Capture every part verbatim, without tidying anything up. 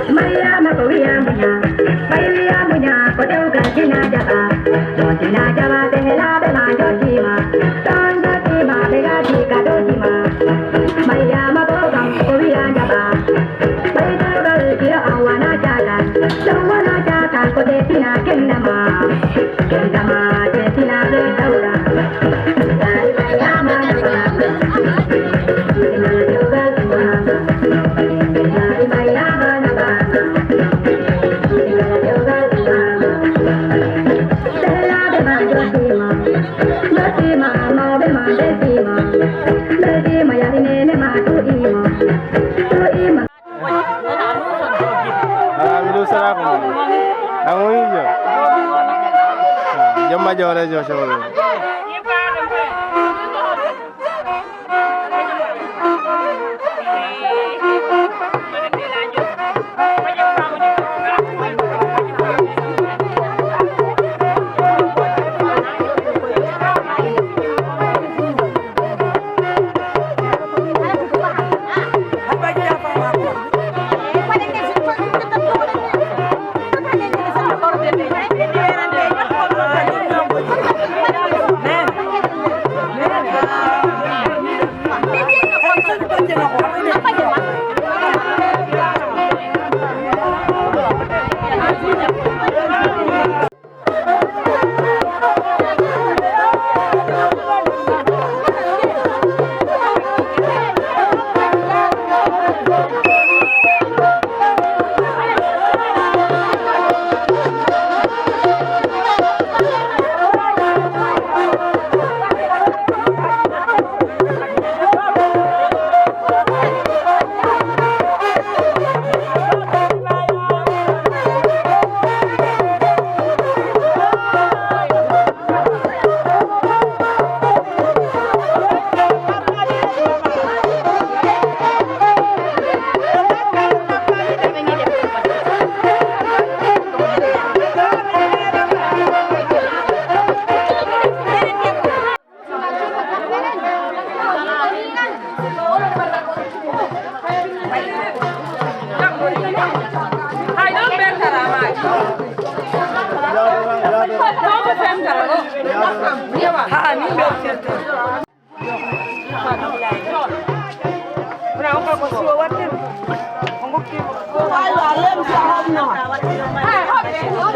Mariama ko wiya muña, ɓay wiya muña ko dewgal dina jaɓa. Ɗon dina jaɓa ɓe helaaɓe ma jottima, ɗon jottima ɓe gati ka dojima. Mariama ko kam ko wiya jaɓa, ɓay dewgal kiro an wana jagal, ɗon wana jagal ko de dina kennama. Ah, mi ɗum sara ko. Amoyijo. Jomma jawre jo sewre.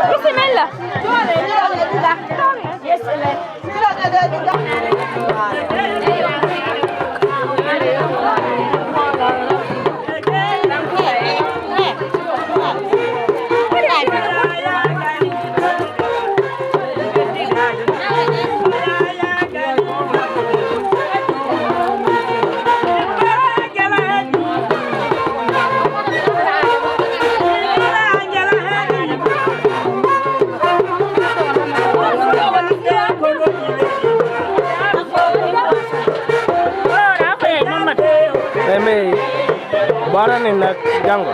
Bisimilla. Emi barani nak janngo.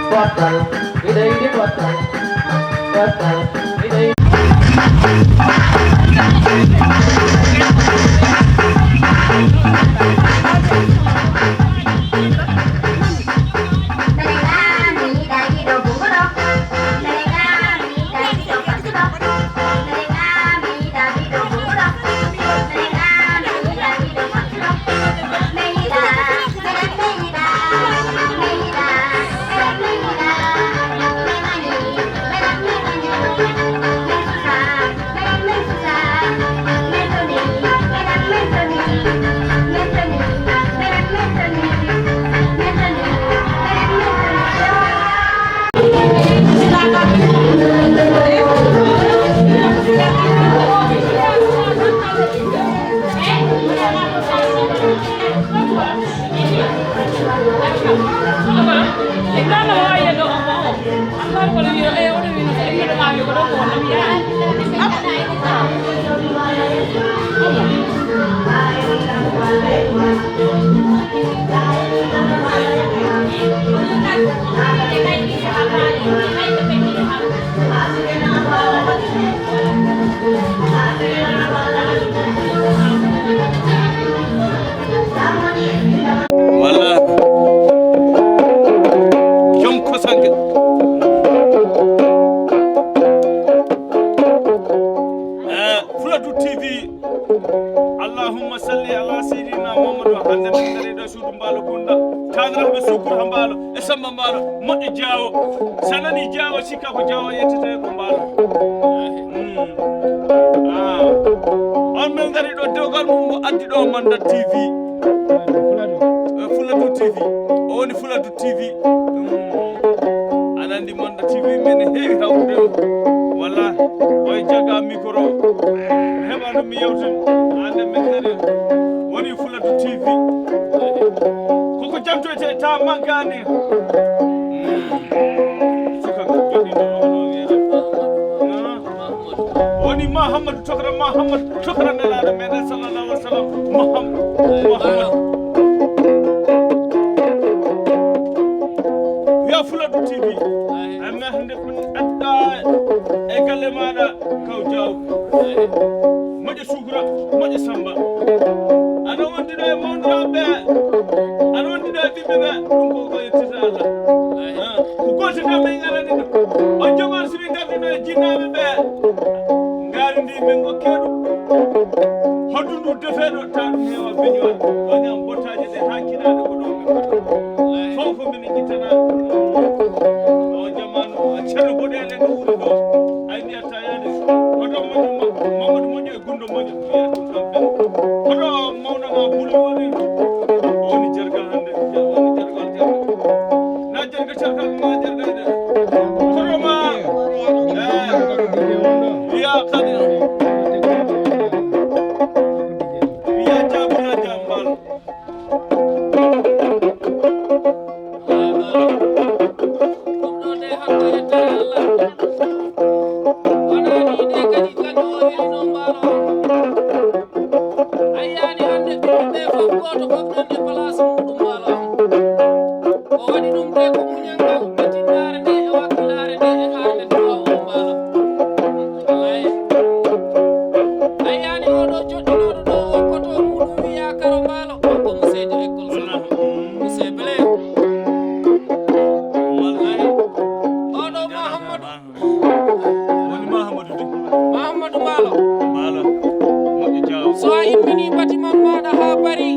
Bottal, miɗo yiɗi bottal. Bottal, miɗo yiɗi. Wala. Jom kosanke. Eh, Fuladu T V. Allahumma salli ala sayyidina Muhammadu. Hande min dari ɗo suudu Mbaalo Gunda. Taaniraaɓe Sukur ha Mbaalo. E Samba Mbaalo. Moƴƴo Jaawo. Sa nani Jaawo, sikka ko Jaawo yettete ko Mbaalo. Mm. Ah. On min ngari ɗo dewgal mum mo addi ɗo Manda T V. Eh, Fuladu T V. O woni Fuladu T V. Mm. Aɗa andi Manda T V men heewi hawtude o. Wala. Oye jaga micro. Mi heɓa ɗum mi yewtin. Ande min ngari. Woni Fuladu T V. Koko jantoyte ta mankani. Mm. Suka ko joɗi ɗo, ɗo, ɗo, wiyata. Ah. Woni Mahammadu, tokra Mahammadu, tokra Nelaaɗo meɗen sallallahu alaihi wasallam, Mahammadu, Mahammadu. Wiya Fuladu T V, ay, mais hande ko adda e galle maɗa kaw Jaaw. Moƴƴo Sukra, moƴƴo Samba. Ana wondiɗo e mawniraaɓe, ana wondiɗo e ɓiɓɓe ɓe, ɗum ko ko yettirta Allah. Ah, ko goto tan min ngarani ɗo. On jogo on so min ngardi ɗo e jinnaaɓe ɓe. Ngaari ndi min ngokke ɗum. Hoddu ndu defeeɗo, ta ɗum heewa beñuwaar. Waña bottaaje ɗe haa kinaɗe ko ɗo min mbaɗa. Fof ko min njittana. O jamaanu, a ceerno boɗeele no wuri ɗo. Ay mbiyatta yaade. Hoto Mamadou, Mamadou moƴƴo e Gundo moƴƴo. Mbiya ɗum ɗon ɓe. Hoto mawɗo ma bulu woni. O woni jargal hannde. O woni jargal jargal. Na jargal jargal ma jargal de. Hoto ma. Eh. Mbiya kadi. Mbiya jabula jambal. Ayyaani hannde ɓiɓɓe ɓe fof gooto fof ɗon e place muɗum mbaalo. O waɗi ɗum de ko muñal ngal e tinnaare nde e wakkilaare nde e haalde duwaaw o mbaalo. Wallaahi. Ayyaani oɗo joɗɗinooɗo ɗo o koto muɗum wiya Karo Mbaalo. Ko Museejo école Samba. Musee Bele. Wallaahi. Oɗo Mahamadou. Woni Mahamadou de. Mahamadou Mbaalo. Mbaalo. Moƴƴo Jaawo. So a immini bâtiment maɗa ha bari,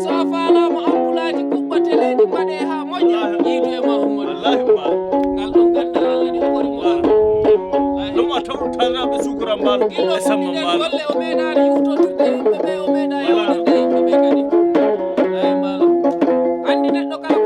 so a faalama ampulaaji kuɓɓa teleeji mbaɗe ha moƴƴa, wallaahi. Yiidu e Mahamadou. Wallaahi Mbaalo. Ngal ɗon gandal Allah ni o ɓuri mo. Wallaahi. Ɗum a tawru taniraɓe Sukura Mbaalo. Gillo e Samba fuɗɗiɗen Mbaalo. Golle o meeɗaani yewtondirde yimɓe ɓe, o meeɗa yewtinde yimɓe ɓe kadi. Ay Mbaalo. Andi neɗɗo kala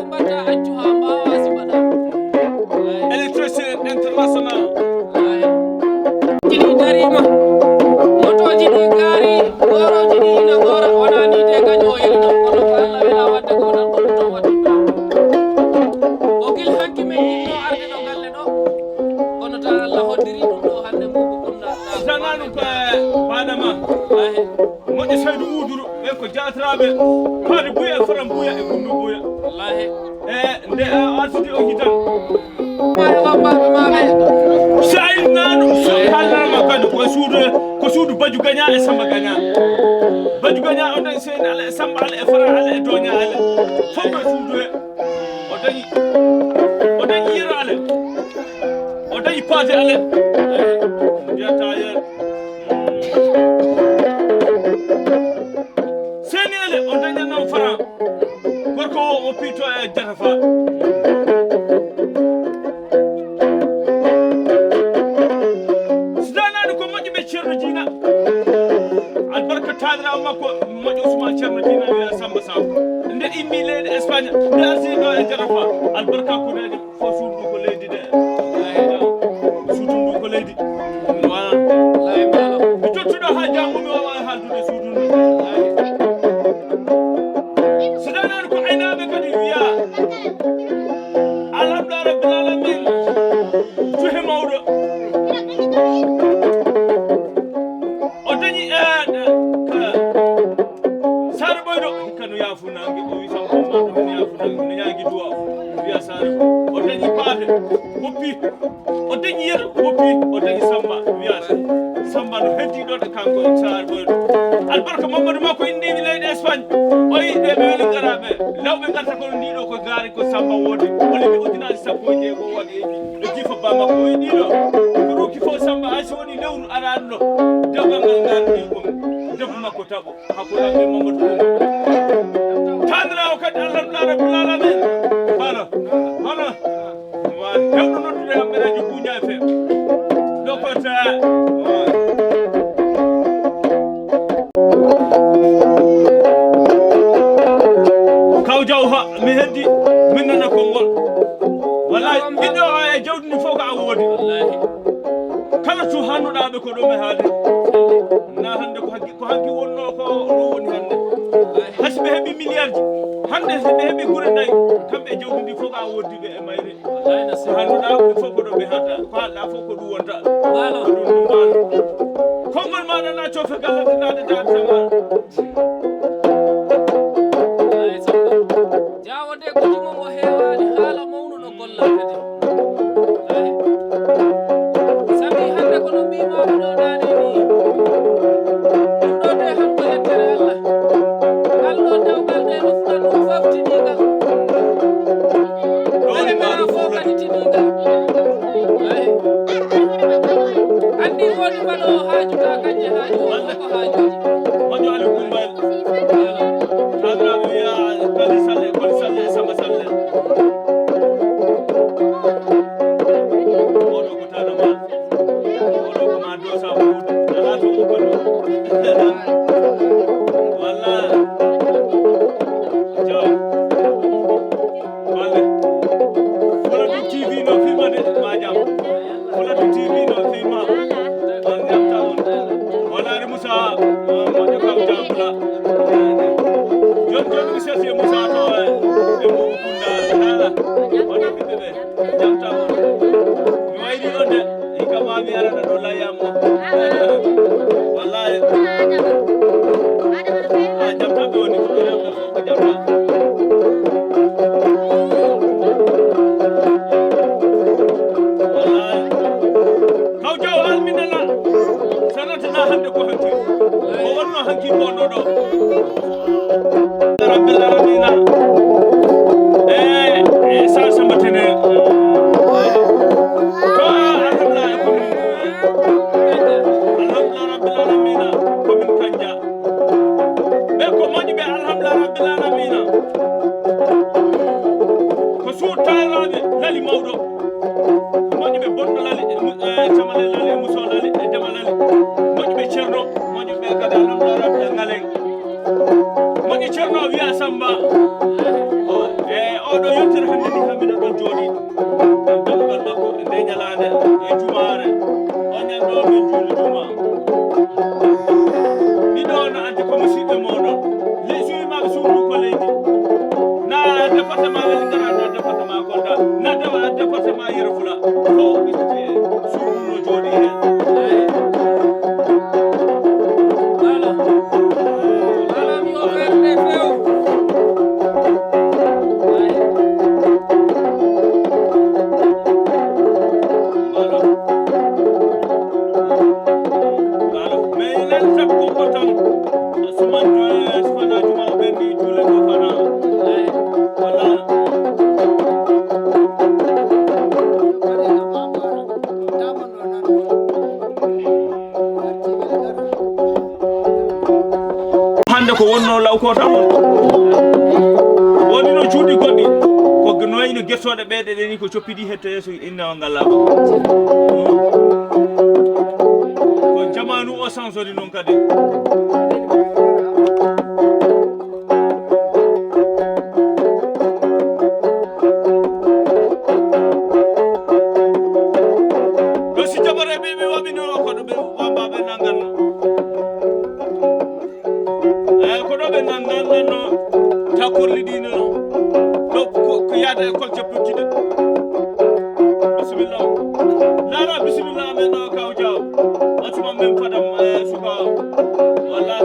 Saydu Uuduru, ɓen ko jaatiraaɓe Paade Buya e Faram Buya e Gundu Buya. Wallaahi. E nde a arsude o hitan. Maayo Bambaɓe maaɓe. Sayid Naanu, so kallarama kadi ko suudu, ko suudu Baju Gaña e Samba Gaña. Baju Gaña o dañi Seyni Ala e Samba Ala e Fara Ala e Doña Ala. Fof ko suudu he. O dañi, o dañi Yero Ale, o dañi Paate Ale. Mbiyata Yero. Seni Ale, o dañi noon Fara. Gorko o, o piito e Jatafa. Sidanaani ko moƴƴo ɓe Ceerno Jiina. Albarka taaniraawo makko moƴƴo Usmaan Ceerno Jiina wiya Samba Saw. Nde immi leydi Espagne, nde arsi ɗo e Jarafa. Albarka kuneeje fof suudu ndu ko leydi de. Suudu ndu ko leydi. Voilà. Mi tottuɗo haa janngo mi wawa haaldude suudu ndu. Sidanaani ko aynaaɓe kadi wiya. Alhamdulillah Rabbil Alamin. Cuhe mawɗo. O dañi, eh, eh, Saare Ɓoyɗo, hikka no yaafu nange, o wi saw ko ma ɗum yaafu nange, no ñaagi duwa o, wiya Saare Ɓoyɗo. O dañi Paate, woppi, o dañi Yero, woppi, o dañi Samba, wiya Samba no heddi ɗo de kanko Saare Ɓoyɗo. Albarka Mamadou makko indi leydi Espagne, o yi ɓe ɓe weli ngaraɓe, lawɓe ngarta kono ndi ɗo ko gaari ko Samba wodi, o limi ujunaaji sappo e jeego waɗi e ɓe jiifa ba makko, o yi ɗiɗo, ko ruuki fof Samba, hay so woni lewru araani ɗo, dewgal ngal ngaari ɗi ɗum, debbo makko taɓo. Hakkunde Mamadou Koumba. Tanirawo kadi Alhamdulillah Rabbil Alamin. Voilà. Voilà. Wa hewno noddude kam ɓeɗa ji Buña F M. Dokota. Kaw Jaw ha mi heddi min nana konngol. Wallahi ɓiɗɗo o e jawdi ndi fof ko a wodi. Kala to hannuɗaa ɓe ko ɗo ɓe haali. Na hannde ko hanki, ko hanki wonnoo ko ɗo woni hannde. Hay so ɓe heɓi milliard ji, hannde so ɓe heɓi gure nayi, kamɓe e jawdi ndi fof ko a woddi ɓe e mayre. Ko hannuɗaa ɓe fof ko ɗo ɓe hatta, ko haalɗaa fof ko ɗum wonta. Ko ɗum ɗum waalo. Konngol maaɗa na coofe galle ɗe naade daade sama. Jaawo de ko jumum o heewaani haala mawnuɗo gollal kadi. Ay. Sabi hannde ko no mbiimaami ɗo naane ni. Ɗum ɗo de han ko yettere Allah. Ngal ɗo dewgal de no fuɗa ɗum fof tiniigal. Ɗo woni maaro fof kadi tiniigal. Ay. Anndi woni waɗo haaju ka kanje haaju o ko haaju. Moƴƴo Ali Kumbal. Taniraɓe wiya Kali Salle, Koli Salle, Samba Salle. Oɗo ko tanama. Oɗo ko ma dosa wuude. Ala to ko kono. Walla. Jaw. Walla. Walla ɗum T V no filma de, ma jam. Walla ɗum T V no filma. On jam tan. Walla Musa, moƴƴo kam jam pula. Jon jon mi sesi Musa to, e mo kunda, hala. Walla ɓiɓɓe ɓe, jam tan. Mi wayri on de, hikka ma mi arana ɗo layam o. Wallahi. A jam tan ɓe woni, ko jam tan. Wallahi. Kaw Jaw alminana, sanatana hannde ko hanki. Ko wonno hanki ko no ɗo. Rabbil alamina. Eh, eh, sa sambatene. To alhamdulillah ko min. Alhamdulillah Rabbil alamina. Ko min kanja. Ɓe ko moƴƴi ɓe, alhamdulillah Rabbil alamina. Ko suuɗ taalaaɓe lali mawɗo. Moƴƴi ɓe bonɗo lali, e mu-, e camale lali, e muso lali, e dema lali. Moƴƴi ɓe ceerno, moƴƴi ɓe gada, alhamdulillah Rabbil alamina. Moƴƴi ceerno o wiya Samba. O, e oɗo yontere hannde ni, hannde ɗon jooɗi. Ngam dammugal makko e nde ñalaande e jumaare. On ñande on min juuli juma. Ɗiɗo no addi ko musiɓɓe moɗon. Leydi suuɗi maɓɓe suudu ko leydi. Na département Vélingara, na département Kolda, na dewa département Yero Fula. Fof ɓiɗɗiti e suudu no jooɗi heen. Voilà. Fana juma o ɓenni juule ɗo fana. Wala. Hannde ko wonno law ko tan on. Woni no juuɗi goɗɗi. Ko no wayno gertooɗe ɓeeɗe ɗe ni ko coppidi hette yeeso inna o ngalla. Ko jamaanu o sansori noon kadi. Ɗo si jabare ɓe ɓe waɓino ko ɗo ɓe wamba ɓe nangan. Eh, ko ɗo ɓe nangan no takorli ɗi no. Ɗo ko, ko yaada école jabbe kide. Bisimilla. Laara bisimilla men ɗo kaw jaw. Atuma men fadam, eh, suka. Wala.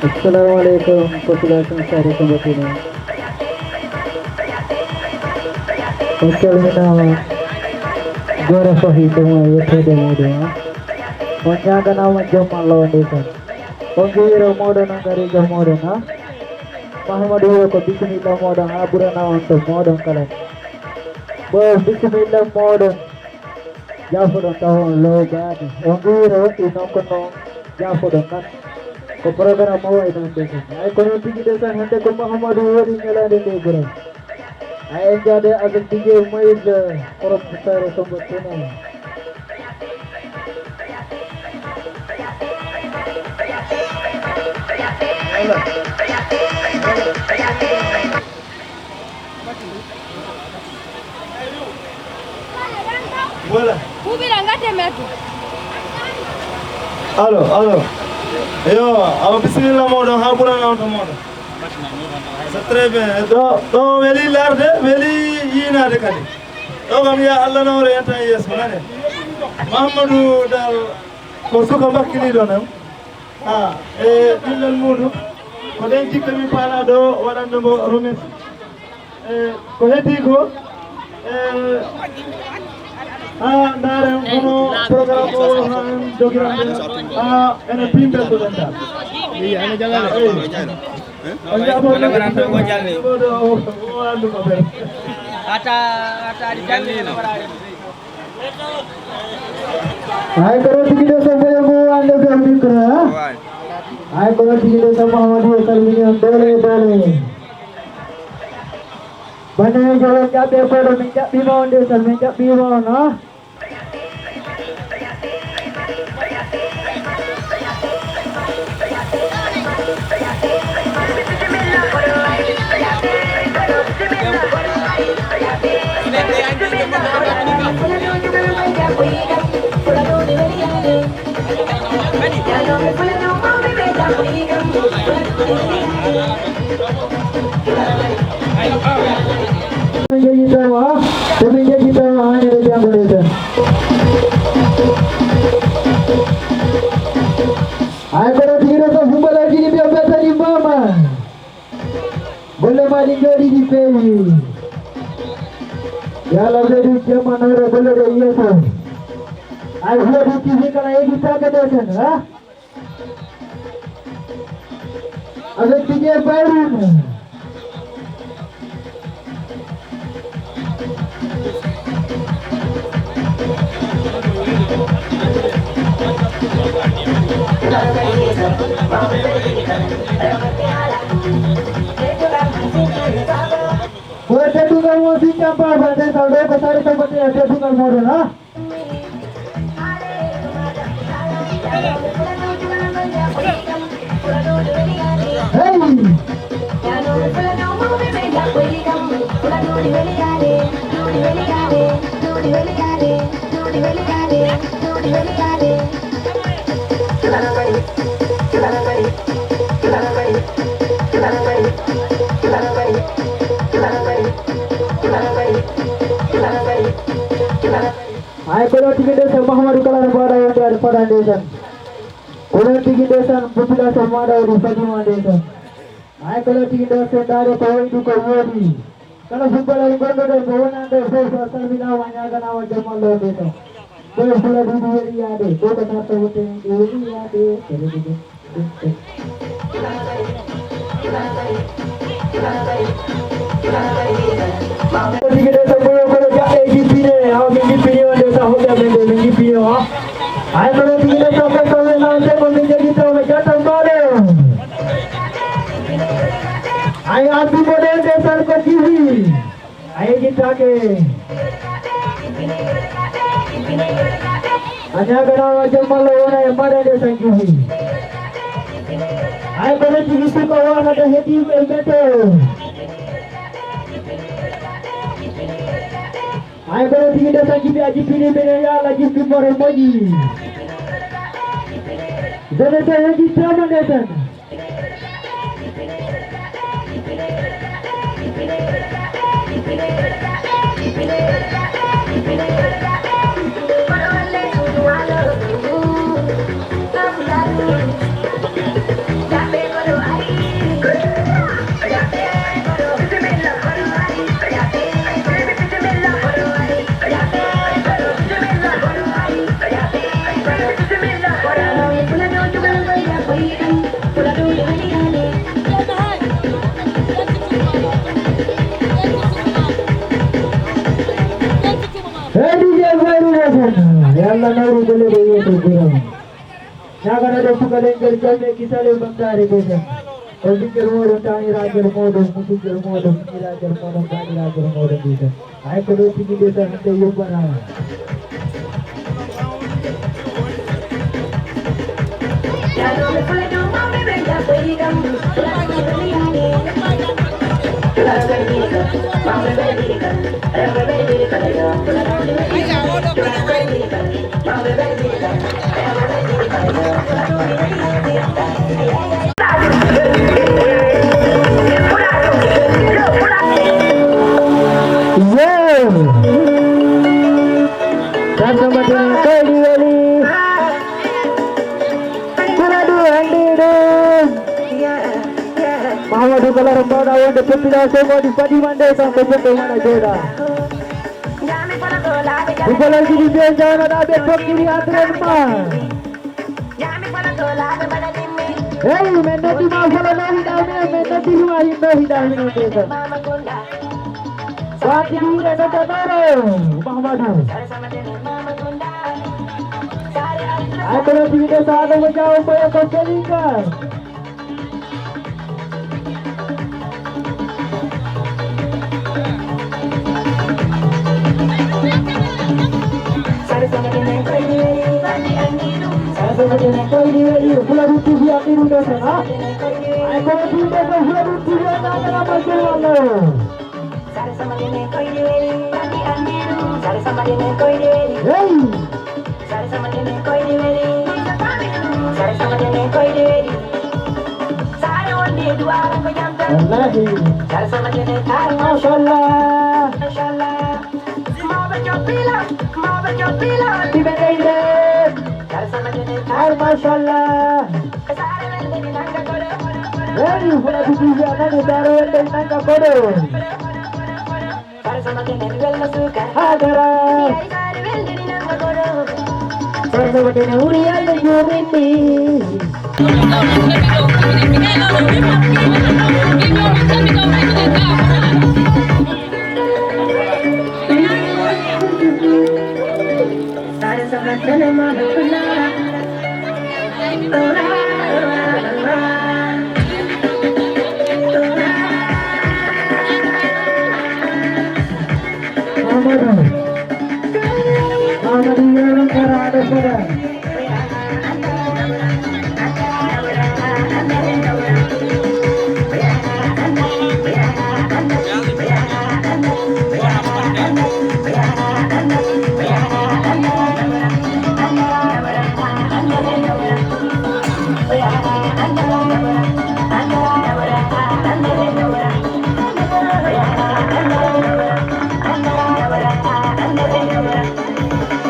Assalamu alaikum, population Sare Sombatino. On calminaama, gooro fahi ko mo yettode muɗum, ha? On ñaaganaama jom Allah o ndeysaan. On ngiwiro moɗon, on ngari jom moɗon, ha? Mahamadou wiyo ko bisimilla moɗon, ha ɓurana on to moɗon kala. Bo bisimilla moɗon. Jaafoɗon tawa on lowgaade. On ngiwiro waɗi noon ko noon. Jaafoɗon tan. Ko programme o wayi noon de tan. Ay ko noon tigi de tan, hannde ko Mahamadou waɗi ñalaande nde bural. Ay en jaade avec D J Moïse, professeur Sombo Tene. Voilà. Voilà. Huɓira ngate metto. Allo, allo. Yo, awa bisimilla moɗon, ha ɓurana on to moɗon. C'est très bien. Ɗo, ɗo weli larde, weli yinade kadi. Ɗo kam ya Allah nawre en tan yeeso, nane. Mahamadou Dal ko suka bakkiliɗo nan. Ha, e ɗiɗɗal muɗum, ko ɗen jikke min paala ɗo waɗande mo remercie. E ko heddi ko, e, ha, ndaaren kono programme o han jogirande, ha, ene pimbe ko ɗen dal. Eyi, ana jalale. Eyi. On jaɓo ɗo, ɗo, ɗo, o, o, o, andu ko ɓen. Ata, ata, ɗi jalli no. Ay, kono tigi de so boyo mo ande be micro, ha? Ay, kono tigi de so Mahamadou o salmini on doole e doole. Bane jolo jaɓɓe koɗo min jaɓɓima on de sal min jaɓɓima on, ha? Min njeeƴi tawa, to min njeeƴi tawa haa ñande janngo nde tan. Hay kono tigi ɗo ko footballeur tigi mbiya ɓe tani mama. Golle ma ɗi njooɗi ɗi peewi. Yalla ɓeydu jemma nawre golle ɗe yeeso. Ay Fuladu T V kala yeggitaake nde sen, ha? Avec D J Bayroun. Ko e teddungal mo si campagne nde taw ɗo ko sare taw batte e teddungal moɗon, ha? Hey! Ay, ko ɗon tigi ndeysaan, Mahamadou Kala no mbaɗa wonde aɗa faɗa ndeysaan. Ko ɗon tigi ndeysaan, population maɗa waɗi fadima ndeysaan. Ay, ko ɗon tigi ndeysaan, ndaare ko wayɗi ko woodi. Kala footballeur gonɗo ɗo, mo wonani ɗo fof, so a salminaama, a ñaaganaama jam Allah o ndeysaan. Ko e Fuladu ɗi weli yaade, ko ko sarta wonde ɗi weli yaade. Tigi ɗo so ɓuri kono jaɓɓe jippine, awa min jippini on de sa hoɓɓe men de min jippini o. Ay kono tigi ɗo so ɓe ko ɓe nawte ko min jogii taw ɓe jattan mbaɗe. Ay abbi mo ɗen de sar ko jiwi. A yejjittaake. A ñaaganaama jam Allah wona e mbaɗande sanjuuji. Ay kono tigi suka wonata heddiiɓe mbete. Ay kono tigi nde sanjibi a jippini minen yo Allah jippi more moƴƴi. Jeunesse o yejjittaama nde tan. Hey, D J Bayru Hasan. Yalla nawru golle ɗe yeeso guram. Ñaaganaɗo sukalel ngel jawle kisale bamtaare nde tan. Ko ɓinngel mooɗon, taaniraagal mooɗon, musidɗo mooɗon, miñiraagal mooɗon, baɗiraagal mooɗon nde tan. Ay ko ɗo tigi nde tan hannde yombanaama. Yo! Tanto matini kadi weli. Kula du andi du. Mahamadou Balara mbaɗa wonde population waɗi fadi mande tan ko jokko mana jooɗa. Footballeur ji ɗi mbiyen jawnoɗa ɓe tokkiri entraînement. Hey, min noddi ma folo no hiɗa minen, min noddi ma hin no hiɗa minen nde tan. Ko an tigi hiɗa nodda ɗoro, Mahamadou. Ay kono tigi de sa ɗo mo jawo ko e ko selinga. Sare sama dene koyɗi weɗi, Fuladu T V anndi ɗum ɗo tan, ha? Ay kono ɗum ɗo tan, Fuladu T V anndi ɗum ɗo tan. Hey! Wallahi. Mashallah. Mawɓe joppila, mawɓe joppila, tiɓe ɓeyde. Ar machallah. Woni Fuladu T V a nani daro wonde nanga koɗo. Hadara. Sarno wadene wuri Allah jomini. Amadou. Amadou, yeru kara ada pada.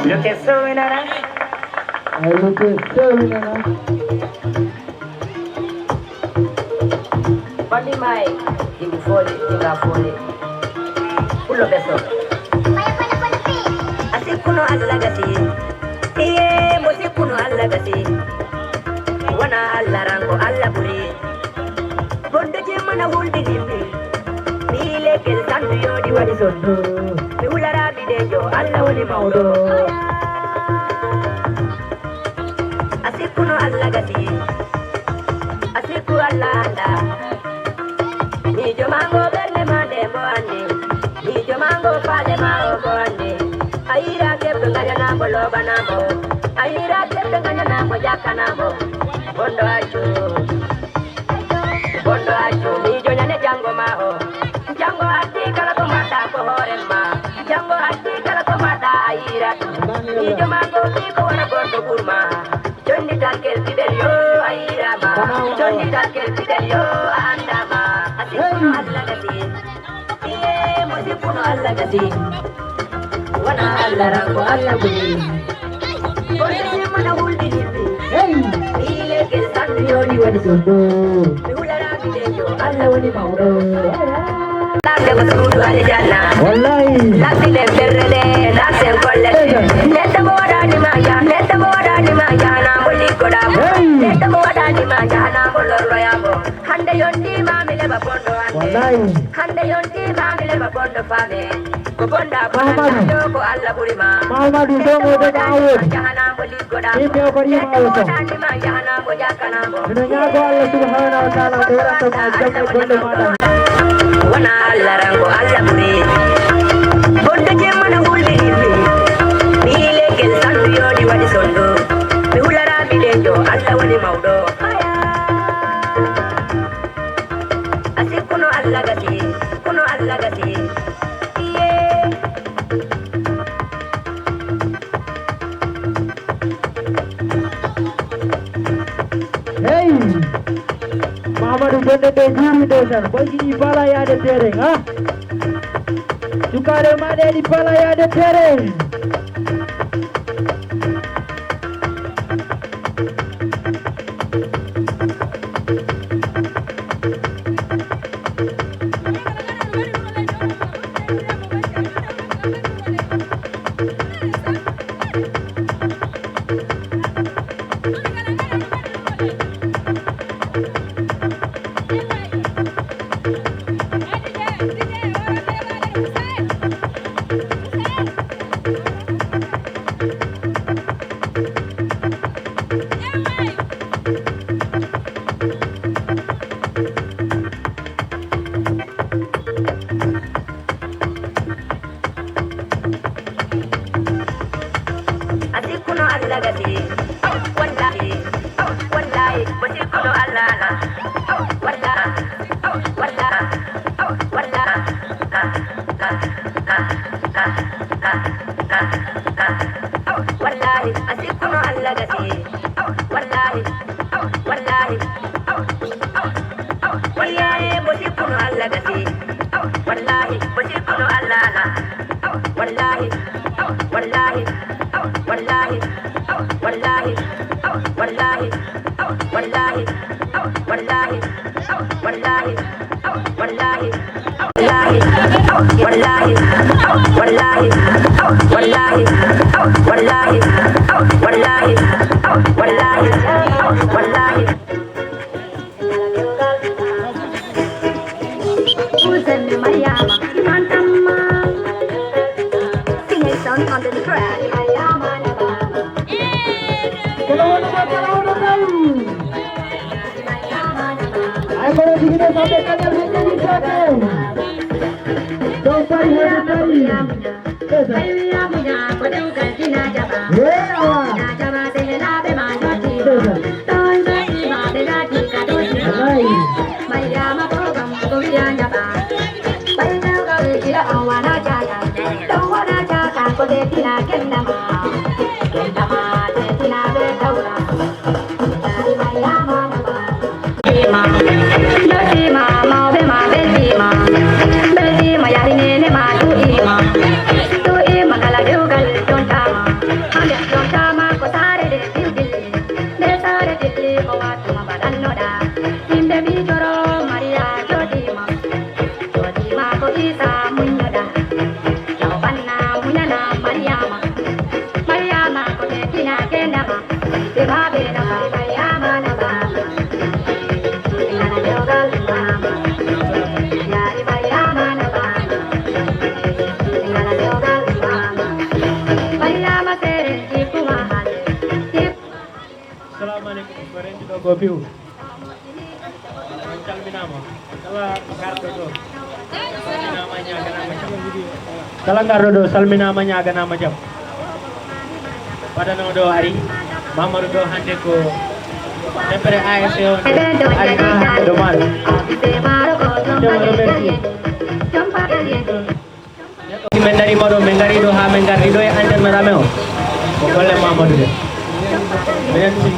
Look at Sewinana. Hey, look at Sewinana. Bandi mai, ibu fole, ibu fole. Ulo beso. Asi kuno Allah gasi. Iye, mo si kuno Allah gasi. Wana Allah rango, Allah buri. Bondo je mana wuldi dimbi. Mi lekel sandu yodi wadi sondu. Mi ulara bidejo, Allah woni maudo. A sikkuno Allah gasi, a sikku Allah anda. Miijo mango ɓernde ma nde mbo andi, miijo mango faale ma o mbo andi. A yiira keɓɗo gaƴanamo loɓanamo, a yiira keɓɗo gaƴanamo jakkanamo. Bondo accu, bondo accu, miijo ñande jango ma o. Jango arti kala ko mbaɗɗa ko hoore ma, jango arti kala ko mbaɗɗa a yiira ɗum. Miijo mango ɓi ko wona goɗɗo ɓurma. Jondi tal kel fidel yo a yiirama. Jondi tal kel fidel yo a andama. A sikkuno Allah gasi. Iye mo sikkuno Allah gasi. Wona Allah rango Allah buri. Bolle je mana hulɓinirɓe. Hey. Ɓii leggel sandu yoni woni sondu. Mi hulara bidejo Allah woni mauɗo. Lamde ko suudu aljanna. Wallahi. Lamde nder ferre nde, nasen kolle. Neɗɗo mo waɗani ma jah, neɗɗo mo waɗani ma jahanamo liggoɗamo. Hey. Neɗɗo mo waɗani ma jahanamo lorloyamo. Hande yonti ma mi leba bondo hande. Wallahi. Hande yonti ma mi leba bondo fame. Ko bonda bonda yo ko Allah ɓuri ma. Mamadou Dongo de Dawood. Jahanamo liggoɗa. Yimɓe o ko rima o to. Mino ñaago Allah subhanahu wa ta'ala ɓe waɗanta ma jamme golle maɗa. Wona Allah rango Allah ɓuri. Bonde jemmana hulɓe yimɓe. Mi leggel sandu yoni waɗi sondu. Mi hulara bidejo Allah woni mauɗo. A sikkuno Allah gasi, kuno Allah gasi. Iye. Hey! Mamadou Jonde ɓe juuri ndeysaan, boy jiɗi bala yaade terrain, ha? Sukaaɓe ma ɗe ɗi bala yaade terrain. A sikkuno Allah gasi, wallahi, wallahi, mo sikkuno Allah na, wallahi, wallahi, wallahi, wallahi, a sikkuno Allah gasi, wallahi, wallahi. Wallahi, mo sikkuno Allah gasi. Wallahi, mo sikkuno Allah na. Wallahi, wallahi, wallahi, wallahi, wallahi, wallahi, wallahi, wallahi, wallahi. Wallahi, oh, wallahi, oh, wallahi, oh, wallahi, oh, wallahi, oh, wallahi, oh, wallahi, oh, wallahi. Hussein Mariama, Iman Tamma. Singing sound on the track. Ay, kono jigino kamɓe kañal ɓe ƴeewi sake. Ɗon payi, hoto payi. Ndeysaan. He, awa. Ndeysaan. Wallahi. Beltima, mawɓe ma beltima, beltima, yari nene ma du'ima, du'ima kala dewgal jontama, hande jontama ko saare de piwdilli, nde saare dilli ko watuma mbaɗannoɗa, yimɓe mbi coro Mariya joɗima, joɗima ko Isa muññoɗa, yaw banna muñana Mariama. Mariama ko ɓe tina kendama. Ɓe baɓe na mari Mariama na baba. Ngana jogal mama. Yari Mariama na baba. Ngana jogal mama. Mariama sere tipuma hale. Tip. Salamu aleykum. Ko renti ɗo ko piw. On calminaama. Kala garɗo ɗo. Salminaama, ñaaganaama jam. Kala garɗo ɗo, salminaama, ñaaganaama jam. Waɗanoo ɗo ari. Mamadou ɗo hannde ko deftere A S C on. Ari haa hannde ɗo maaro. Jom remercie. Min darima ɗo, min ngari ɗo haa min ngardi ɗo e entraîneur amen o. Ko golle Mamadou de. Minen si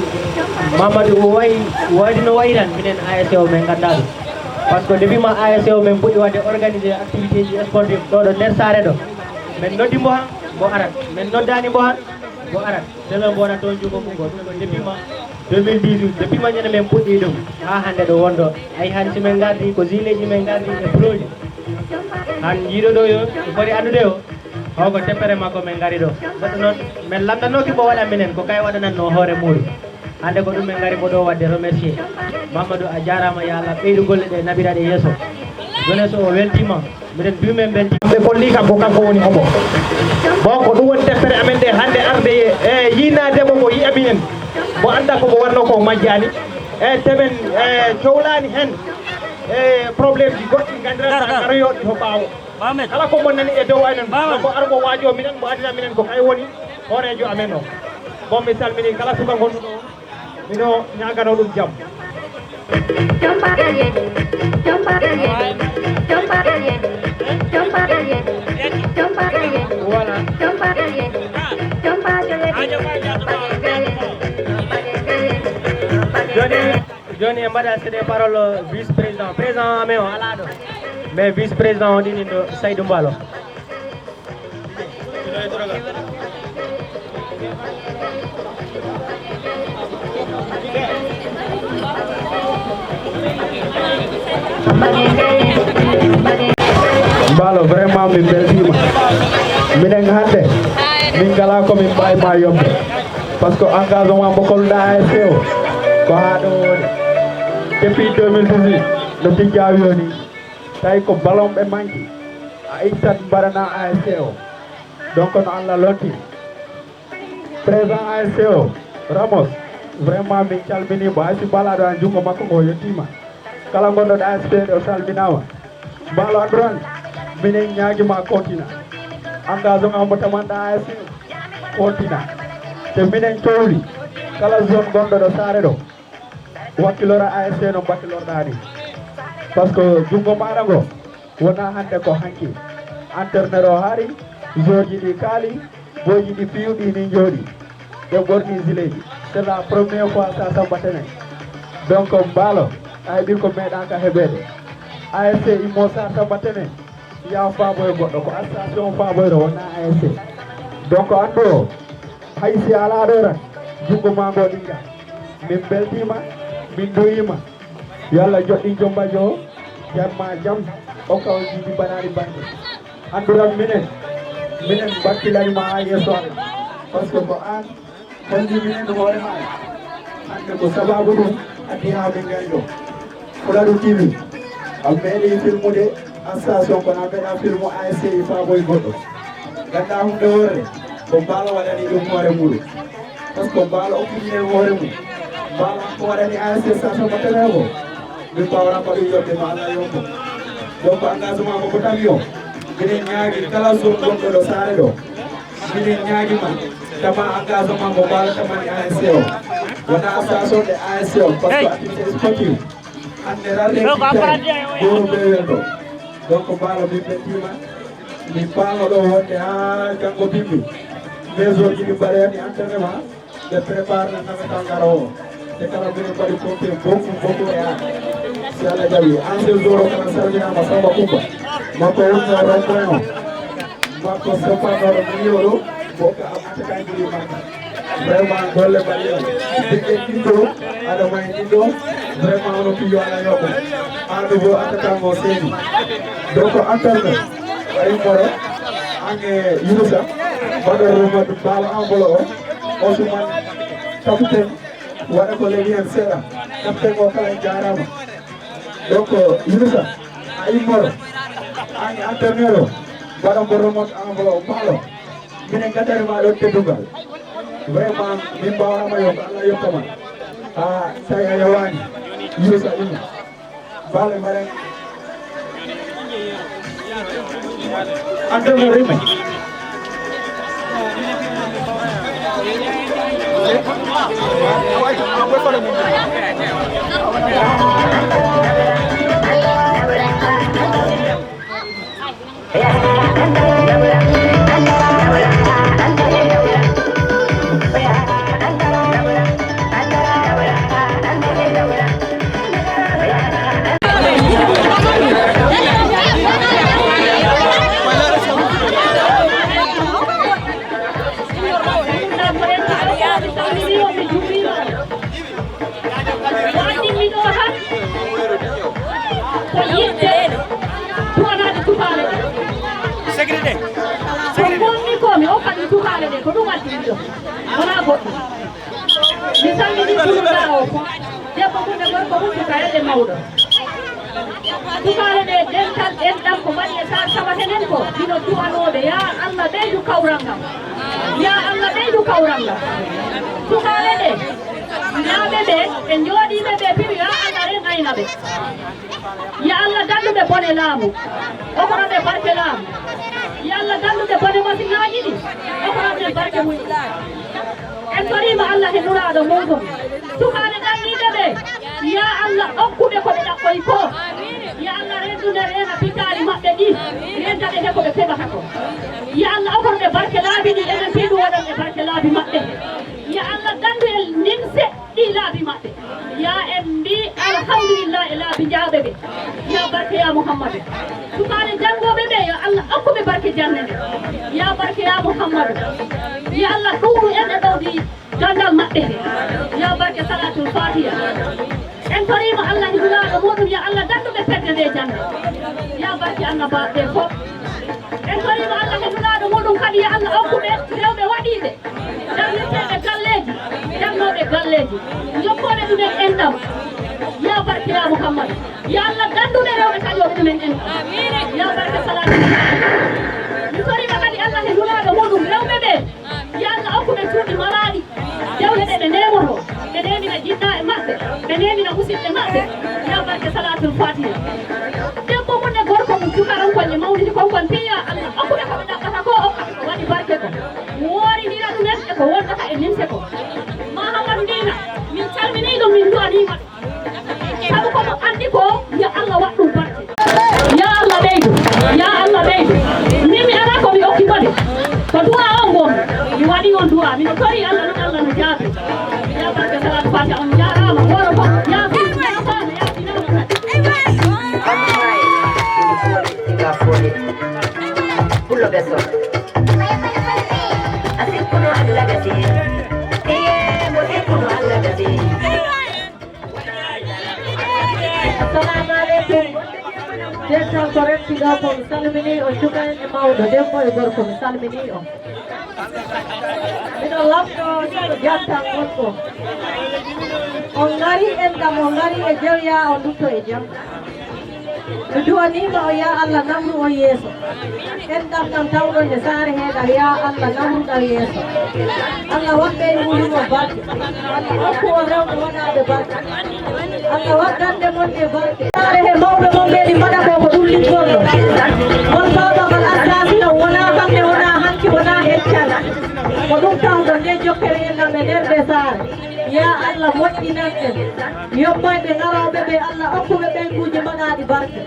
Mamadou o wayi, wayde no wayi tan, minen A S C o min nganndaa ɗum. Par ce que depuis ma A S C o min puɗɗi waɗde organisé activité ji sportive ɗo, ɗo nder saare ɗo. Min noddi mbo haa mbo arat. Min noddaani mbo haa mbo arat. Selo mbo wona toon jugo mum ngo. Ɗum ko depuis ma deux mille dix-huit, depuis ma ñande min puɗɗi ɗum. Haa hannde ɗo wonɗo. Ayi hannde si min ngardi ko gilet ji min ngardi e broji. Han jiiɗo ɗo yo, ko foti anndude o, o ko teppere makko min ngari ɗo. Goɗɗo noon, min lamndanoki mbo waɗa minen, ko kay waɗanatno hoore muuɗum. Hannde ko ɗum min ngari mbo ɗo waɗde remercier. Mamadou, a jaaraama, yo Allah ɓeydu golle ɗe, nabira ɗe yeeso. Jeunesse o weltiima, miɗen mbiyu min mbeltiima. Ɓe kolli kam ko kanko woni hombo. Bon, ko ɗum woni teppere amen nde hannde arde e yiynaade mo, ko yiya minen. Mbo annda ko mbo waɗno ko majjaani. E temen, e cowlaani heen. E problème ji goɗɗi nganndiraa tan, ara yooɗi to ɓaawo. Kala ko mon nani e dow amen, ko ar mo waajo minen, mo adina minen ko kay woni hooreejo amen o. Bon, mi salmini kala suka gonɗo ɗo, mino ñaagano ɗum jam. Voilà. Joni, joni en mbaɗa c'est des paroles vice-président. Président amen o alaa ɗo. Mais vice-président o ɗinin ɗo Saydou Mballo. Mballo, vraiment min mbeltiima. Minen hannde, min ngalaa ko min mbaawi ma yombe. Par ce que engagement mo kolluɗaa A S C o, ko haa ɗo woni. Depuis deux mille dix-huit, no Tijjaa wiyo ni, tawi ko ballon ɓe manki. A ittat mbaɗana A S C o. Donc no Allah lonti. Président A S C o, Ramos, vraiment min calminiima. Hay si balaɗo an junngo makko ngo yettiima. Kala gonɗo ɗo A S C o salminaama. Mbaalo annduran, minen ñaagi ma kontina. Engagement mo tamanɗa A S C o, kontina. Te minen cowli, kala zone gonɗo ɗo saare ɗo, wakkilora A S C no mbakkilorɗaa ni. Par ce que junngo maaɗa ngo, wonaa hannde ko hanki. Entraîneur o haari, joueur ji ɗi kaali, boyji ɗi piyu ɗi ni njooɗi. Ɓe ɓorni gilet ji. C'est la première fois Sarsara Mbattene. Donc, Mbaalo, a heɓi ko meeɗaaka heɓeede. A S C immo Sarsara Mbattene, yaa faabo e goɗɗo, ko association faaboyro, wonaa A S C. Donc, anndu o, hay si alaa ɗo tan, junngo maa ngo ɗiŋga. Min mbeltiima, min nduyiima. Yo Allah joɗɗin jombajo o, jam ma jam. Okka on jiidi mbaɗaani bannge. Annduɗaa minen, minen mbakkilani ma haa yeeso amen. Par ce que ko aan holli minen hoore ma. Hannde ko sabaabu ɗum addi haa min ngari ɗo. Fuladu T V, a meeɗi filmude association kono a meeɗa filmu A S C e faabo e goɗɗo. Nganndaa huunde worre, ko Mbaalo waɗani ɗum hoore muɗum. Par ce que Mbaalo okkiti en hoore mum. Mbaalo ko waɗani A S C station mo tenere o. Min mbawra mbaɗu yodde ma Allah yombo. Donc engagement mo ko tawi o. Minen ñaagi kala zone gonɗo ɗo Saare ɗo. Minen ñaagi ma. Tama engagement mo Mbaalo tamani A S C o. Wona station de A S C o. Par ce que activité sportive. Hannde rarde kittay. Goro ɓe welɗo. Donc Mbaalo min ɓe tima. Min paama ɗo wonde haa janngo bimbi. Mes jours ji ɗi mbaɗani entraînement. Ɓe prépare le nawetan garowo. Te kala mbiɗo mbaɗi compté beaucoup, beaucoup e an. Si Allah jaɓi, ancien joueur o kala salminaama Samba Kumba. Makko woni o rond-point o. Makko soppannoɗo milieu ɗo. Bokka am attaquant ji ɗi makka. Vraiment golle mbaɗi o. Ɓiɓɓe ɗiɗo, Adama e ɗiɗo. Vraiment ono piyo ala yoko. Ando bo attaquant o seeni. Donc entraîneur, a immoro, an e Yunusa, mbaɗon remote Mbaalo enveloppe o. Ousmane, capitaine, waɗa ko leeli heen seeɗa. Capitaine o kala en jaaraama. Donc, Yunusa, a immoro, an e entraîneur o, mbaɗon ko remote enveloppe Mbaalo. Minen ngaddani ma ɗon teddungal. Vraiment, min mbaawaama yo ko Allah yokkama. A tawi a yawaani. Yunusa imma. Baale mbaɗen. Entraîneur imma. Ko anndi mi ɗo tan ko yiɗde duwanaade tukaale ɗe. Ko ngonmi ko mi okka ɗum tukaale ɗe, ko ɗum addi mi ɗo. Wonaa goɗɗum. Mi salmini Fulɓe o fof. Debbo mum e gorko mum, suka e mawɗo. Sukaɓe ɓe, dental enɗam ko mbaɗi e Saar Saba henen ko, hino du'anooɓe, yaa Allah ɓeydu kawral ngal. Yaa Allah ɓeydu kawral ngal. Sukaɓe ɓe, naaɓe ɓe, ɓe njooɗiiɓe ɓe piwi, yaa Allah reen ayna ɓe. Yaa Allah dandu ɓe bone laamu, okora ɓe barke laamu. Yaa Allah dandu ɓe bone masiŋaaji ɗi, okora ɓe barke mum. En toriima Allah e Nulaaɗo muuɗum. Sukaaɓe ɗanniiɓe ɓe, yaa Allah okku ɓe ko ɓe ɗaɓɓoyi ko. Yaa Allah rendu nde reena pitaali maɓɓe ɗi, renta ɓe he ko ɓe keɓata ko. Yaa Allah okor ɓe barke laabi ɗi, enen piiɗu waɗan ɓe barke laabi maɓɓe. Yaa Allah dandu en nimse ɗi laabi maɓɓe. Yaa en mbi alhamdulillah e laabi jaaɓe ɓe. Yaa barke yaa Muhammadu. Sukaaɓe janngooɓe ɓe, yo Allah okku ɓe barke jannde nde. Yaa barke yaa Muhammadu. Yaa Allah ɗuuɗu en e ɗowdi ganndal maɓɓe he. Yaa barke Salaatul Faatiha. En toriima Allah e Nulaaɗo muuɗum, yaa Allah dandu ɓe fedde nde jannde. Yaa barke annabaaɓe ɓe fof. En toriima Allah e Nulaaɗo muuɗum kadi, yaa Allah okku ɓe rewɓe waɗiiɓe. Darnirteeɓe galleeji, darnooɓe galleeji, jokkooɓe ɗumen enɗam. Yaa barke yaa Muhammad. Yaa Allah, danduɓe rewɓe kañooɓe ɗumen enɗam. Yaa barke Salaatul Faatiha. Mi toriima kadi Allah e Nulaaɗo muuɗum rewɓe ɓe. Yaa Allah, okku ɓe cuuɗi maraaɗi. Dewle ɗe ɓe neemoto, ɓe neemina jinnaaɓe maɓɓe, ɓe neemina musidɓe maɓɓe. Yaa barke Salaatul Faatiha. Debbo mum e gorko mum, cukaron kon e mawni kon kon piya Allah, okku ɓe ko ɓe ɗaɓɓata ko, okka ɓe ko waɗi barke ko. Woorindira ɗumen e ko wondata e nimse ko. Mahamadu Diina, min calminii ɗum, min nduwaniima ɗum. Sabu ko mo anndi ko, yo Allah waɗ ɗum barke. Ya Allah ɓeydu, ya Allah ɓeydu. Min mi alaa ko mi okki kode. Ko du'a on ngon. Mi waɗi on du'a. Mino tori Allah non, Allah no jaabi. Ya barke Salaatul Faatiha, on jaaraama. Goro fof, yaafi, yaafaama, yaafinaama. Pullo ɓe so. A sikkuno Allah gasi. Iye, mo sikkuno Allah gasi. Assalamu alaikum. Dental ko refti ɗo ko mi salmini on, cuka en e mawɗo, debbo e gorko, mi salmini on. Miɗo lamɗo jantal makko. On ngari enɗam, on ngari e jam, ya on ndutto e jam. Mi duwaniima on, ya Allah, namru on yeeso. Enɗam ɗam tawɗon e saare he ɗam, ya Allah, namru ɗam yeeso. Allah waɗ ɓeynguli mon barke. Allah hokku on rewɓe waɗaaɓe barke. Allah waɗ gannde mon ɗe barke. Saare he mawɓe mon ɓe ɗi mbaɗa ko, ko ɗum liggorɗo. Mon baaba ngal Alsasi on wonaa hannde, wonaa hanki, wonaa heccan. Ko ɗum tawɗon nde jokkere enɗam e nder ɗe saare. Ya Allah moƴƴinan en. Yoɓ mayɓe ngarooɓe ɓe, Allah okku ɓe ɓeynguuji mbaɗaaɗi barke.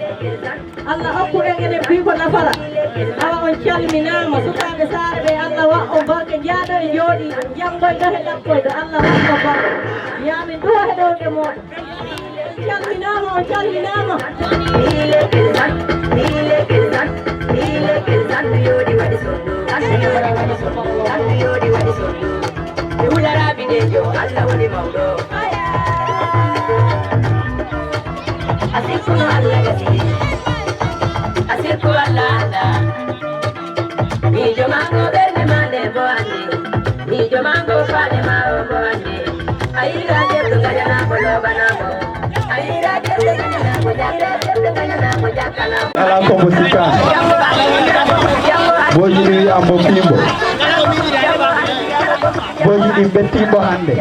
Allah okku en enen fii ko nafata. Awa on calminaama, sukaaɓe saare ɓe, Allah wa on barke, njaado e jooɗiiɗo, janngoyɗo e ɗakkoyɗo, Allah wa on barke. Yaa min ɗuwa heɗorde mooɗon. On calminaama, on calminaama. Ɓe wula raabineejo, Allah woni mawɗo. A sirkuno Allah gasi. A sirku Allah Allah. Miijo maako ɓernde maa nde bo annde. Miijo maako faale maa o bo annde. A yiɗa debbo gañanaa ko loobanaa mo. A yiɗa debbo gañanaa ko jaɓɓe, debbo gañanaa ko jakkanaa mo. Alaa ko mo sikkaa. Booji ɗi wi'a mbo piimbo. Booji ɗi bettii mbo hannde.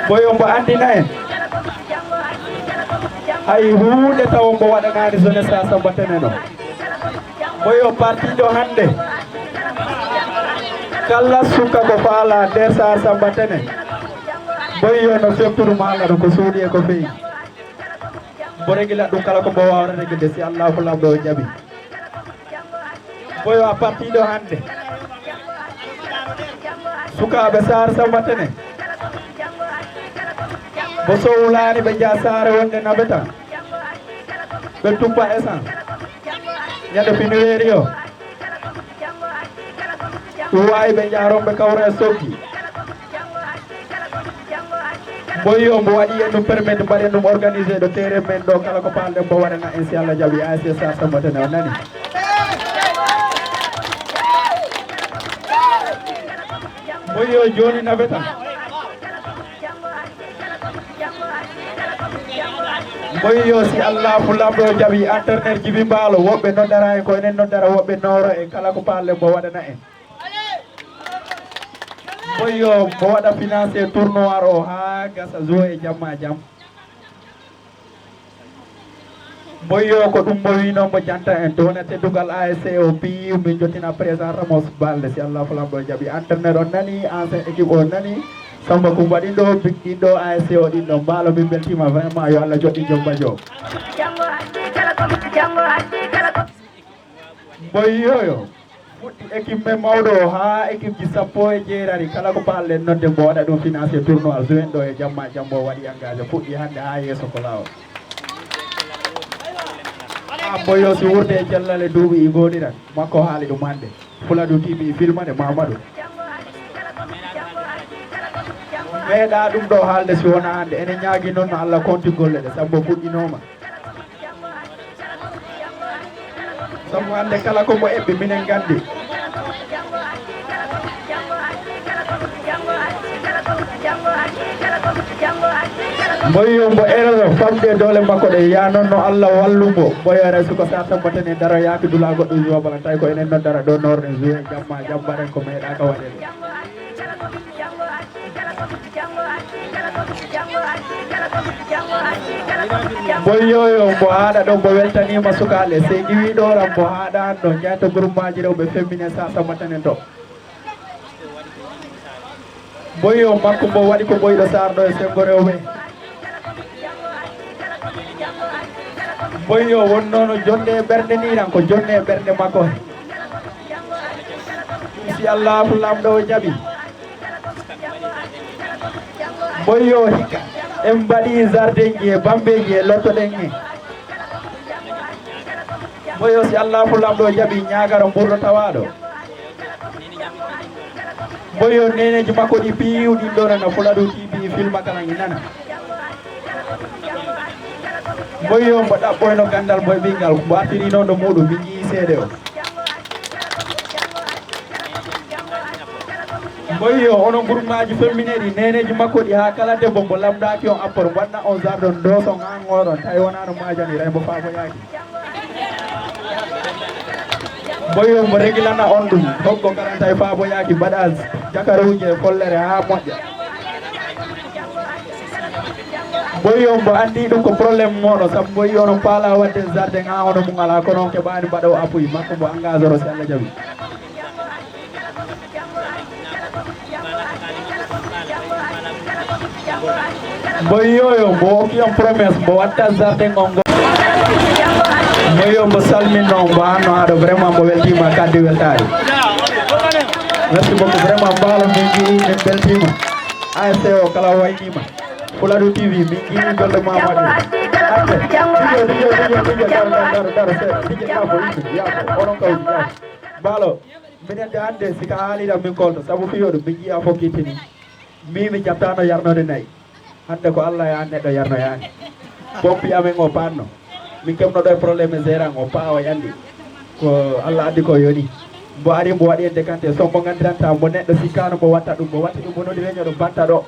Boyo mbo anndina en. Hay huunde tawo mbo waɗanaani jeunesse Sassamba Tene no. Boyo partiiɗo hannde. Kala suka ko faalaa nder Sassamba Tene. Boyo no feppuru maala ɗo ko suuɗi e ko feewi. Mbo regila ɗum kala ko mbo waawata regilde si Allaahu Laamɗo o jaɓi. Boyo a partiiɗo hannde. Sukaaɓe Sassamba Tene. Mbo sowlaani ɓe njaha saare wonde naɓeta. Ɓe tuppa essence. Ñande finiweeri o. Ɗum waawi ɓe njaha ron ɓe kawra e soggi. Boyo mbo waɗi en ɗum permettre mbaɗen ɗum organisé ɗo terrain men ɗo kala ko paalɗen mbo waɗana en si Allah jaɓi A S C Sassamba Tene on nani. Boyo jooni naɓeta. Boyo si Allaahu Laamɗo jaɓi entraîneur Jibi Mbaalo woɓɓe noddara en ko enen noddara woɓɓe nooro en kala ko paalɗen mbo waɗana en. Boyo mbo waɗa financé tournoi o haa gasa joué e jamma jam. Boyo ko ɗum mbo wino mbo janta en to wona teddungal A S C o piyi min jottina président Ramos Balde si Allaahu Laamɗo jaɓi entraîneur on nani ancien équipe o nani Samba Kumba ɗin ɗo big ɗin ɗo A S C o ɗin ɗo Mbaalo min beltima vraiment yo Allah joɗɗin jom bajo. Boyoyo. Fuɗɗi équipe men mawɗo o haa équipe ji sappo e jeetati kala ko paalɗen nodde mbo waɗa ɗum financé tournoi juin ɗo e jamma jambo waɗi engagé fuɗɗi hannde haa yeeso ko laawol. A boyo si wurde e cellale duuɓi i gooɗiran makko haali ɗum hannde. Fuladu T V filmane Mamadou. Meeɗa ɗum ɗo haalde si wona hannde ene ñaagi noon no Allah konti golle ɗe sambo fuɗɗinooma. Sabu hannde kala ko mbo eɓɓi minen nganndi. Mboyo mbo eroro famɗi e doole makko ɗe ya noon no Allah wallu mbo mboyo resu ko sa tambatene daro yaaki dula goɗɗo jowa bala tawi ko enen noon dara ɗo noorɗen joue jamma jammbaren ko meeɗaka waɗede. Boy yoyo mbo haaɗa ɗo mbo weltaniima sukaaɓe sey iwi ɗo ram mbo haaɗa an ɗo jayto groupemaaji rewɓe femmine sasa matanen to. Boy yo makko mbo waɗi ko ɓoyɗo saar ɗo e senngo rewɓe. Boy yo wonnoono jonde e ɓernde ni ran ko jonde e ɓernde makko he. Si Allahu Laamɗo o jaɓi. Boyo hikka en mbaɗi jardin ji e bambeji e lottoɗen he. Boyo si Allahu Laamɗo jaɓi ñaagaro mburɗo tawaɗo. Boyo neneji makko ɗi piiw ɗin ɗo nana Fuladu T V filma kala i nana. Mboyo mbo ɗaɓɓoyno gandal mboy ɓingal, mbo artiri noon ɗo muuɗum, min njii seede o. Mboyo onon gurmaaji femmineeɗi, neeneeji makko ɗi haa kala debbo mbo lamndaaki on appor, mbo waɗna on jardin, ndooson haa ngooɗon, tawi wonaa no maajani, ray mbo faaboyaaki. Mboyo mbo regilana on ɗum, hoggo kala tawi faaboyaaki, mbaɗa jakaruuje e follere haa moƴƴa. Mboyo mbo anndi ɗum ko problème mooɗo, sabu mboyo onon paala waɗde jardin haa hono mum alaa, kono on keɓaani mbaɗa o appui makko mbo engagé oro si Allah jaɓi. Mboyo yo mbo okki on promesse mbo watta jardin on ngo. Mboyo mbo salminno on mbo anno aɗo vraiment mbo weltima kaddi weltari. Merci beaucoup vraiment mbaalo min jii min beltima. A S C o kala waynima. Fuladu T V min jii golle ma moƴƴi. Acce. Dijo dijo dijo dijo dar dar dar dar seeɗa. Dijo yaafo yimɓe yaafo onon kawji yaafo. Mbaalo. Minen de hannde si ka haaliɗam min kolto sabu fiyoɗo min njiya fof kittini. Min mi jaɓtano yarnode nayi. Hannde ko Allah e an neɗɗo yarnoyaani. Pompi amen o panno. Min keɓno ɗo e problème e gérant o paa o yandi. Ko Allah addi ko yoni. Mbo ari mbo waɗi en décanté so mbo nganndiranta mbo neɗɗo sikkano mbo watta ɗum mbo watti ɗum mbo nodi réunion ɗo batta ɗo.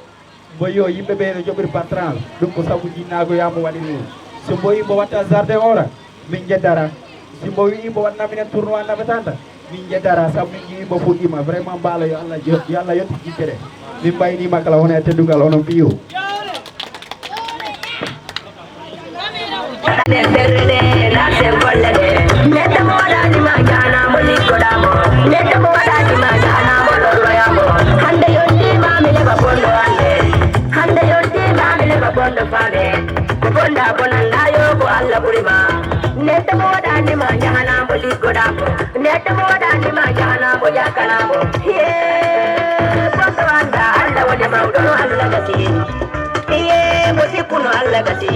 Mboyo yimɓe ɓe no joɓiri par tranche ɗum ko sabu jinnaago yaa mbo waɗiri ɗum. So mboyi mbo watta jardin ora min njeddara. Si mbo wi'i mbo waɗna minen tournoi nabetanta min njeddara sabu min nji'i mbo fuɗɗima vraiment mbaalo yo Allah yo Allah yettu jikkere. Min mbaynima kala wona e teddungal onon piyo. Ɗe serre ɗe, na sen golle ɗe. Neɗɗo mo waɗani ma jahanaamo liggoɗa mo. Neɗɗo mo waɗani ma jahanaamo lorroya mo. Hannde yonti ma mi leba bonɗo hannde. Hannde yonti ma mi leba bonɗo faame. Ko bonɗa bonanda yo ko Allah ɓuri ma. Neɗɗo mo waɗani ma jahanaamo liggoɗa mo. Neɗɗo mo waɗani ma jahanaamo ƴakkana mo. Ye bonɗo anda Allah woni mawɗo no Allah gasi. Iye mo sikkuno Allah gasi.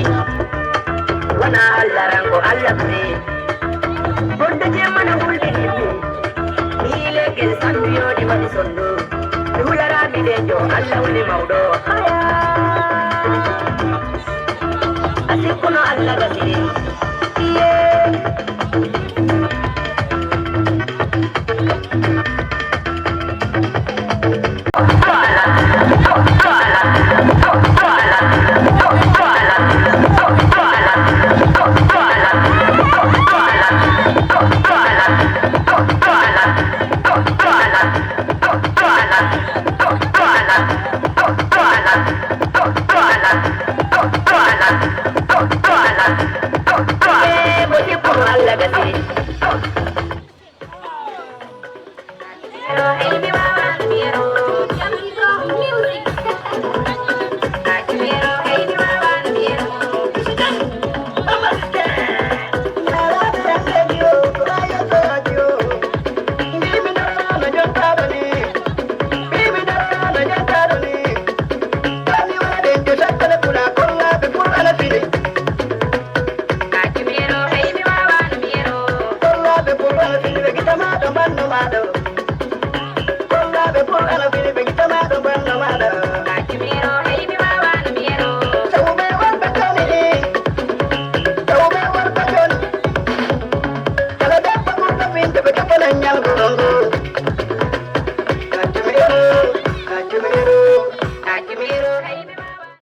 Wona Allah ranko Allah buri. Bonde jemmana hulɓini mi. Mi legel sandu yodi waɗi sondu. Mi hulara mi lejo Allah woni mawɗo. Haya. A sikkuno Allah gasi.